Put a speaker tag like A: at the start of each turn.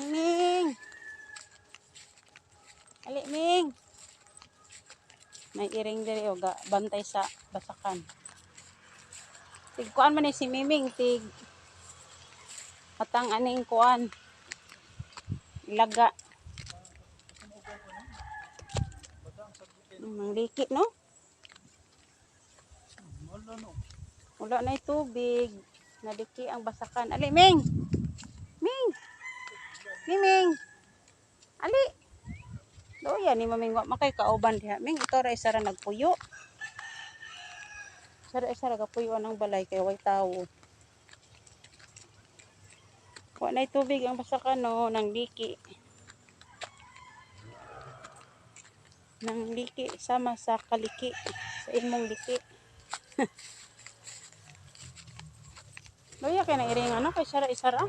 A: Ming! Ali, Ming! May iring diri o ga bantay sa basakan. Tig kuan man ni si Miming, tig atang aning kuan. Ilaga. Mangliki, no?
B: Wala no.
A: Wala na tubig. Naliki ang basakan. Ali, Ming! Ming! Miming! Ali! Doya ni Maming, wa makay kauban diha. Ming, ikaw ra isa ra nagpuyo. Sara isa ra gapuyo ang balay kay way tawo. Wa na tubig ang basakan, no, nang liki. Nang liki sama sa kaliki, sa imong liki. Loya kay na iring ano kay sara isara.